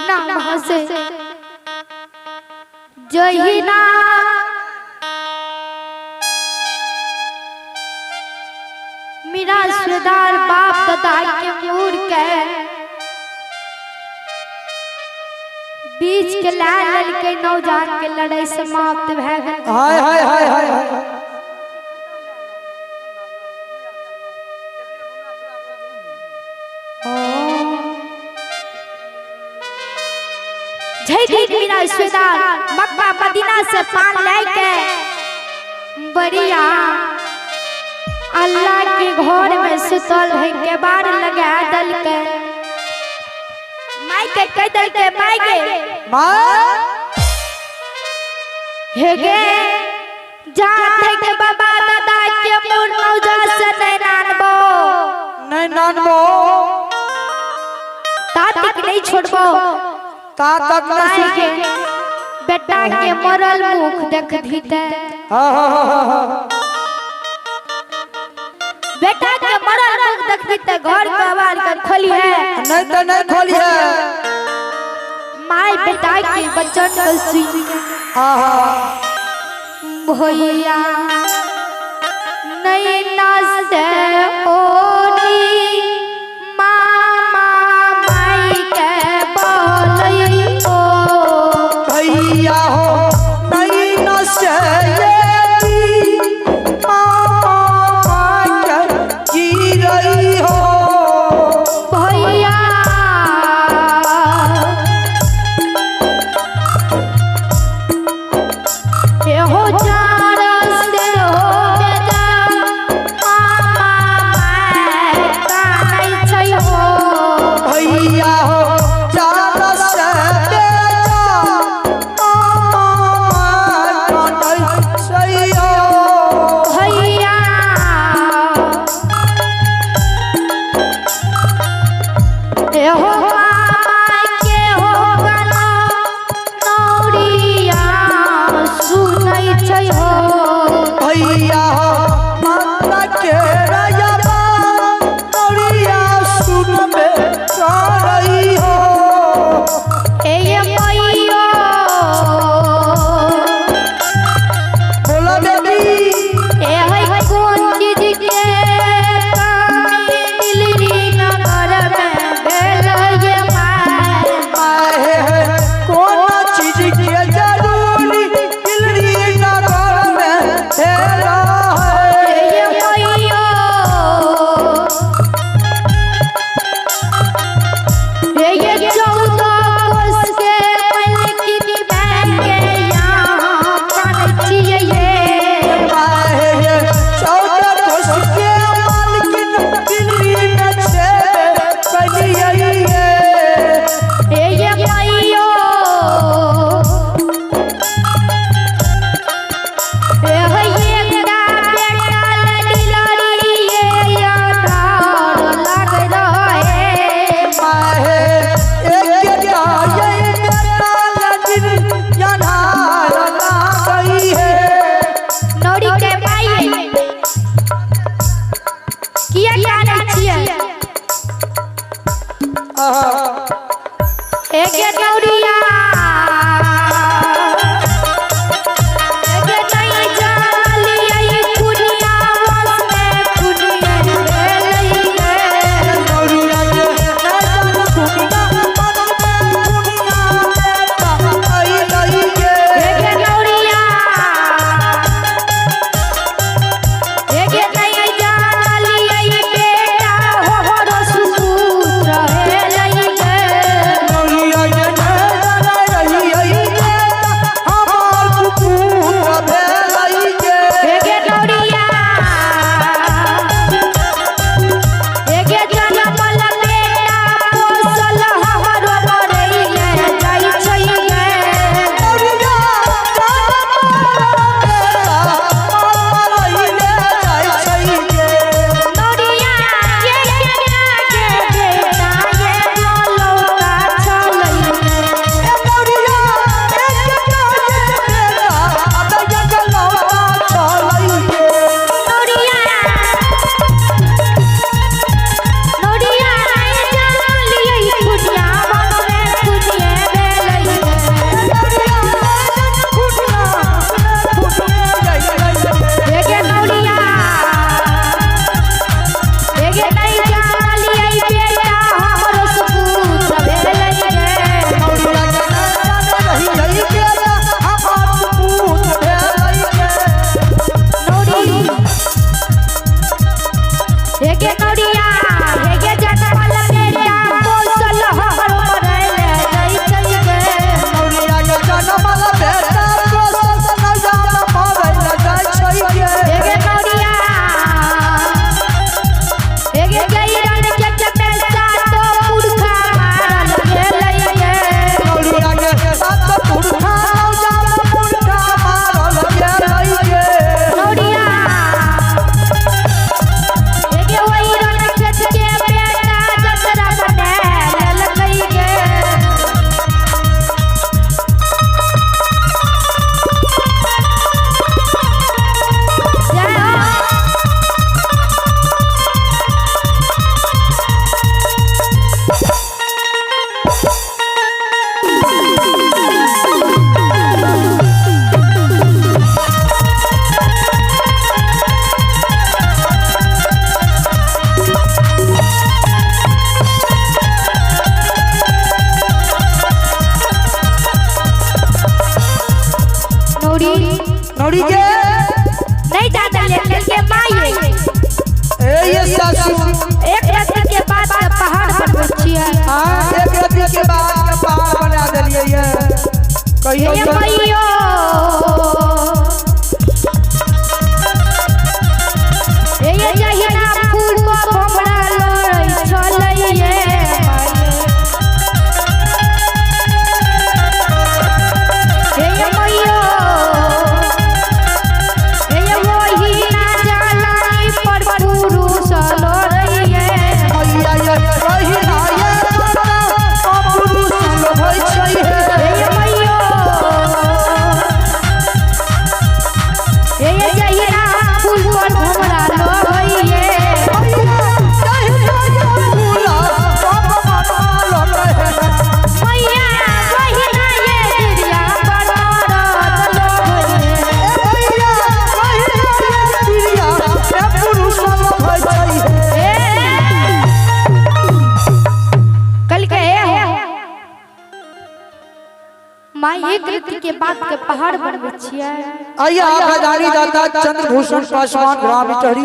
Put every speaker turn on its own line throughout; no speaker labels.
नाम हसे जहिना मिरासदार बाप दादा के मूर के बीच के ला ललके नौजान के लड़ाई समाप्त भए गेल।
हाय हाय हाय हाय हाय।
झैक मिरासदार मक्का मदीना से पान लाए के बढ़िया अल्लाह के घर में सुतल है के बार लगा दल के माई के कह दल के माई के
माँ
हे गे जात है के बाबा दादा के मोर मौजा से नहीं नानबो
नहीं नानबो
तातिक नहीं छोड़बो
ता तक न
माई
सुन
के बेटा के मरल मुख देख धीते
हाँ हाँ हाँ हाँ हाँ।
बेटा के मरल मुख देख धीते घर के आवाज के खोली है
नहीं तो नहीं खोली है।
माई बेटा के बचन को सुन के
हाँ हाँ
भैया नैना से ओनी मामा माई के बोलई ओ
भैया हो नहीं न से ये मामा के जी रही हो
भैया हे हो चार से हो बेटा मामा माई कानै छै हो
भैया हो चार से बेटा मामा कानै छै हो
भैया हे हो मामा के हो गाना नौरिया सुनै छै हो
भैया हो माता के रजबा नौरिया सुन में करई हो
हे ये मैयो
बोला बेटी
ए है कोन चीज के कमी दिलरी नगर में भेल ये माय
आहे है कौन चीज के जरूरी दिलरी नगर में हेरा है
ये मैयो ये 14 कोस के मलकिन के यहाँ कानै छियै ये
आहे है 14 कोस के मालकिन दिल्ली में छे कलिए
ये मैयो ए एकटा बेटा लड़ी ये अनार लाग रहे
आहे एक ये बेटा लगिन यनार ना गई है
नौरी के माई किया कानै छियै
आहा
एगे नौरिया एगे नहीं जानलियै कुनिया वश में कुनिया भेलैये
नौरिया के नजर कुनिया मन में कुनिया बेटा आई लई के
एगे नौरिया एगे नहीं जानलियै बेटा हो हो रसपुत्र भेलैये
नौरिया के नजर नौरी के
नहीं जाने ले कल के माई।
ए ये सासू।
एक रात के बाद के पहाड़ बनबै छियै।
हाँ, एक रति के बाद के पहाड़ बना देलियै ये। कहियो
हे
तो
मैयो, हे ये जहिना फूल पर भमरा लड़ै छलै ये हे ये मैयो, हे ये ओहिना जलानी पर पुरुष लड़ै ये।
मैया ये रही ना ये माता पुरुष लोभै छै हे।
हे ये मैयो, हे ये जहिना फूल पर भमरा लड़ै ये।
मैया जहिना ये फूल पर भमरा लड़ै हे।
मैया वहिना ये बिरिया पर मरद लोभै।
ए मैया रही ना ये बिरिया ए पुरुष लोभै छै हे।
कल के हे माँ, एक रीति के बाद के पहाड़ बनबै छियै।
आइए आप दाता चंद्रभूषण पासवान ग्राम इटहरी,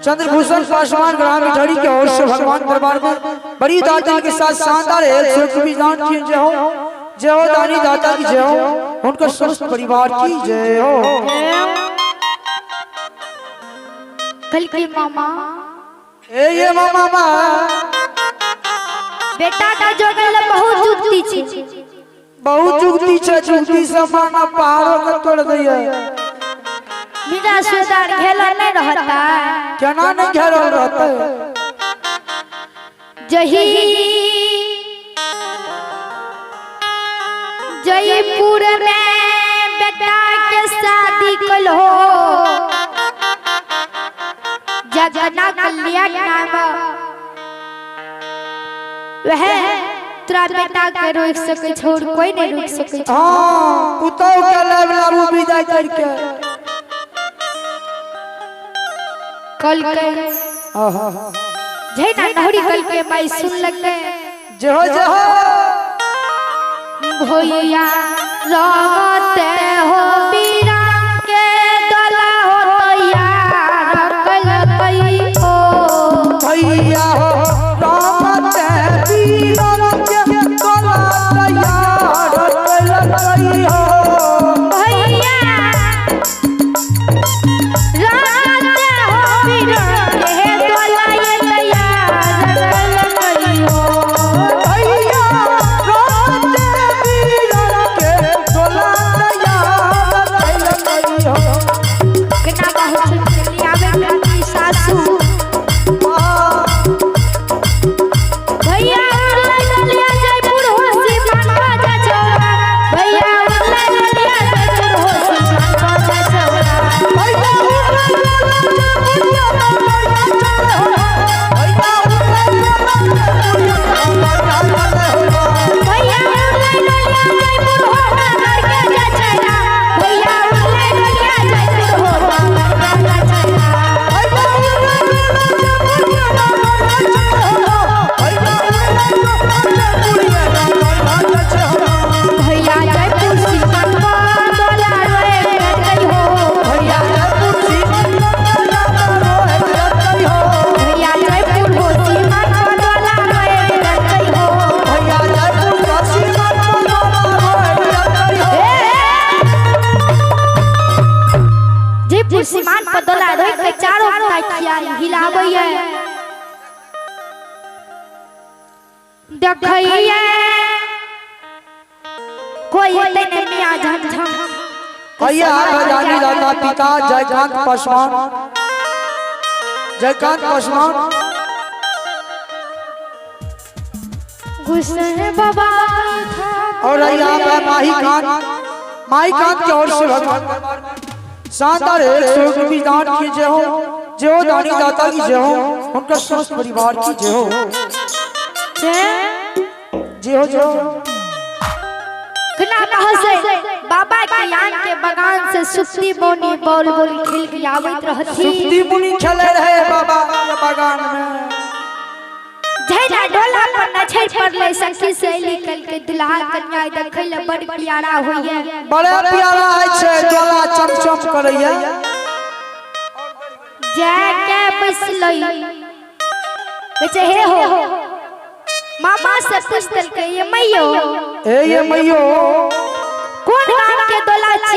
चंद्रभूषण पासवान ग्राम इटहरी के ओर से भगवान दरबार में बड़ी दाता के साथ शानदार 100 रुपये दान किए। जय हो, जय हो दानी दाता की जय हो, उनका समस्त परिवार की जय हो।
कल के मामा
ए ये मामा माँ
बेटा का जोड़े ला बहुत जुगती छी।
बहुत जुगती छे, जुगती से मामा पहाड़ों के तोड़ दिए।
मीरा सुधार घेला नहीं रहता।
केना नहीं घेरल रहते।
जही जयपुर में बेटा के शादी कल हो जगना कल्याण नाम वह तोरा बेटा के रोक सके छोड़ कोई नहीं रोक सके।
हाँ, पुतोह के लाब लाबू विदाई करके
कल के
आहा
जय ना नहरी कल के माई सुन लगे।
जय हो, जय हो।
भैया रहते हो बीरा के दला हो तैयार कल कई हो।
भैया हो रहते बीरा के दला तैयार कल कई हो।
भैया रहते हो बीरा के दला तैयार कल कई हो।
भैया रहते बीरा के दला तैयार कल कई हो।
कितना बहुत चली आवे मेरी सासू। भैया ललिया जयपुर हो सीमान बाजा चौरा। भैया ललिया जयपुर हो सीमान बाजा चौरा।
भैया
भैया ललिया जयपुर हो लड़के जा चौरा। भैया ललिया जयपुर हो लड़के जा चौरा। भैया जयपुर सीमान बाजा रोए करते हो। भैया जयपुर हो सीमान बाजा रोए करते हो। जयपुर सीमान पर दला रोक के चारों ताकिया हिलाबैया देखैया कोई एतै ने मियाँ झमझम।
दाता पिता जयकांत पासवान, जयकांत पासवान
गुस्से बाबा
और यहाँ पे माही कांत, माही कांत की ओर से भगवान शानदार 100 रुपये दान किए। जय हो, जय हो दानी दाता की जय हो, उनका समस्त परिवार की जय हो। जय हो, जय हो।
कना हसे बाबा के यान के बगान से सुप्ती बोनी बोल बोल खेल के आबैत रहथी।
सुप्ती मुनि खेले रहे बाबा के बगान में।
जय ना जहिया डोला पर नछड़ पड़ले सखी सहेली कल के दुल्हा कन्या देखै ले बड़ प्यारा होइए।
बड़े प्यारा है छे डोला चमचम करैया।
जाके बैसलै, कहै हे हो मामा से पूछ देलकै, ये मैयो
ए ये मैयो
कोन गाम के डोला छियै?